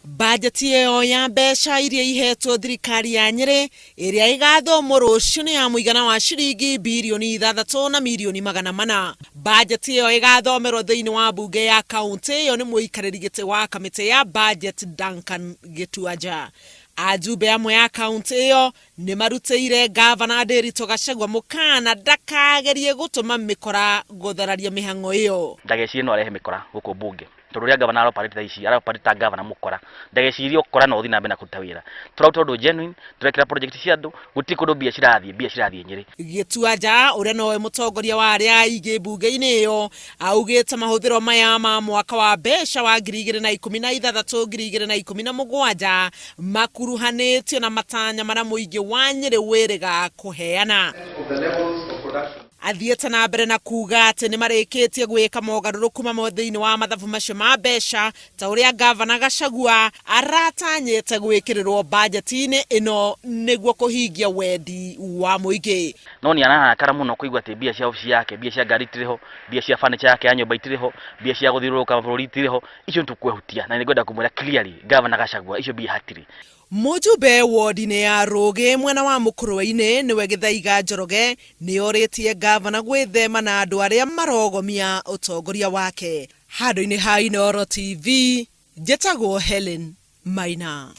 Bajeti ĩyo ya mbeca iria ihetwo thirikari ya Nyĩrĩ ĩrĩa ĩgathomwo rũciũ nĩ ya mũigana wa ciringi birioni 6 na mirioni 400. Bajeti ĩyo ĩgathomerwo thĩinĩ wa mbunge ya kaũntĩ ĩyo nĩ mũikarĩri gĩtĩ wa kamĩtĩ ya bajeti Duncan Gĩtuanja. Ajumbe amwe a kaũntĩ ĩyo nĩ marutĩire ngavana Ndiritu Gachagua mũkana ndakagerie gũtũma mĩkora gũthararia mĩhang'o ĩyo. Ndagecirie no arehe mĩkora gũkũ mbunge, tondũ ũrĩa gavana aroperate thaa ici, aroperate ta gavana mũkora. Ndagecirie ũkora no ũthiĩ na mbere na kũruta wĩra. Tũraruta ũndũ genuine, tũrekĩra project cia andũ, gũtirĩ kũndũ mbia cirathiĩ, mbia cirathiĩ Nyĩrĩ. Gĩtuanja ũrĩa nowe mũtongoria wa arĩa aingĩ mbunge-inĩ ĩyo augĩte mahũthĩro maya ma mwaka wa mbeca wa 2016 2017 makuruhanĩtio na matanya marĩa mũingĩ wa Nyĩrĩ wĩrĩga kũheana. Athiĩte na mbere na kuga atĩ nĩ marĩkĩtie gwĩka mogarũrũku mamwe thĩinĩ wa mathabu macio ma mbeca ta ũrĩa ngavana Gachagua aratanyĩte gwĩkĩrĩrwo bajeti-inĩ ĩno nĩguo kũhingia wendi wa mũingĩ. No nĩ ararakara mũno kũigua atĩ mbia cia obici yake, mbia cia ngari itirĩ ho, mbia cia furniture yake ya nyũmba itirĩ ho, mbia cia gũthiũrũrũka bũrũri itirĩ ho. Icio nĩ tũkwehutia na nĩ ngwenda kũmwĩra clearly, Gavana Gachagua, icio mbia hatirĩ. Mũjumbe wodi-inĩ ya Rũgĩ mwena wa Mũkũrwe-inĩ nĩwe Gĩthaiga Njoroge nĩorĩtie ngavana gwĩthema na andũ arĩa marogomia ũtongoria wake. Handũ-inĩ ha Inooro TV, njĩtagwo Helen Maina.